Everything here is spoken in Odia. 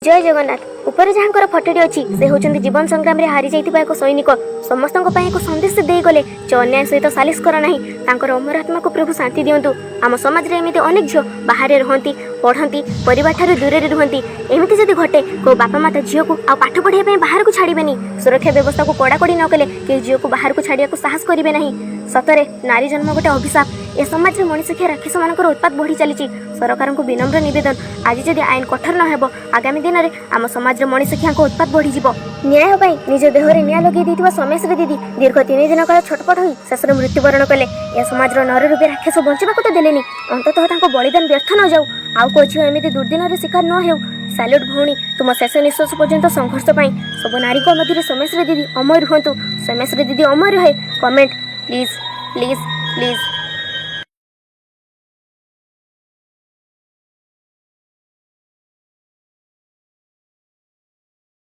ଜୟ ଜଗନ୍ନାଥ। ଉପରେ ଯାହାଙ୍କର ଫଟୋଟି ଅଛି, ସେ ହେଉଛନ୍ତି ଜୀବନ ସଂଗ୍ରାମରେ ହାରି ଯାଇଥିବା ଏକ ସୈନିକ। ସମସ୍ତଙ୍କ ପାଇଁ ଏକ ସନ୍ଦେଶ ଦେଇଗଲେ ଯେ ଅନ୍ୟାୟ ସହିତ ସାଲିସ କର ନାହିଁ। ତାଙ୍କର ଅମର ଆତ୍ମାକୁ ପ୍ରଭୁ ଶାନ୍ତି ଦିଅନ୍ତୁ। ଆମ ସମାଜରେ ଏମିତି ଅନେକ ଝିଅ ବାହାରେ ରହନ୍ତି, ପଢ଼ନ୍ତି, ପରିବାରଠାରୁ ଦୂରରେ ରୁହନ୍ତି। ଏମିତି ଯଦି ଘଟେ, କେଉଁ ବାପା ମାତା ଝିଅକୁ ଆଉ ପାଠ ପଢ଼ିବା ପାଇଁ ବାହାରକୁ ଛାଡ଼ିବେନି। ସୁରକ୍ଷା ବ୍ୟବସ୍ଥାକୁ କଡ଼ାକଡ଼ି ନ କଲେ କେହି ଝିଅକୁ ବାହାରକୁ ଛାଡ଼ିବାକୁ ସାହସ କରିବେ ନାହିଁ। ସତରେ ନାରୀ ଜନ୍ମ ଗୋଟେ ଅଭିଶାପ। ଏ ସମାଜରେ ମଣିଷଖିଆ ରାକ୍ଷସମାନଙ୍କର ଉତ୍ପାତ ବଢ଼ି ଚାଲିଛି। ସରକାରଙ୍କୁ ବିନମ୍ର ନିବେଦନ, ଆଜି ଯଦି ଆଇନ କଠୋର ନ ହେବ, ଆଗାମୀ ଦିନରେ ଆମ ସମାଜରେ ମଣିଷଖିଆଙ୍କ ଉତ୍ପାତ ବଢ଼ିଯିବ। ନ୍ୟାୟ ପାଇଁ ନିଜ ଦେହରେ ନିଆଁ ଲଗେଇ ଦେଇଥିବା ସୌମ୍ୟଶ୍ରୀ ଦିଦି ଦୀର୍ଘ 3 ଦିନ କାଳ ଛଟପଟ ହୋଇ ଶେଷରେ ମୃତ୍ୟୁବରଣ କଲେ। ଏ ସମାଜର ନର ରୂପେ ରାକ୍ଷସ ବଞ୍ଚିବାକୁ ତ ଦେଲେନି, ଅନ୍ତତଃ ତାଙ୍କ ବଳିଦାନ ବ୍ୟର୍ଥ ନ ଯାଉ, ଆଉ କୋଉ ଝିଅ ଏମିତି ଦୁର୍ଦିନରେ ଶିକାର ନ ହେଉ। ସାଲ୍ୟୁଟ୍ ଭଉଣୀ, ତୁମ ଶେଷ ନିଶ୍ୱାସ ପର୍ଯ୍ୟନ୍ତ ସଂଘର୍ଷ ପାଇଁ। ସବୁ ନାରୀଙ୍କ ମଧ୍ୟରେ ସୌମ୍ୟଶ୍ରୀ ଦିଦି ଅମର ରୁହନ୍ତୁ। ସୌମ୍ୟଶ୍ରୀ ଦିଦି ଅମର ରହେ। Comment please, please, please.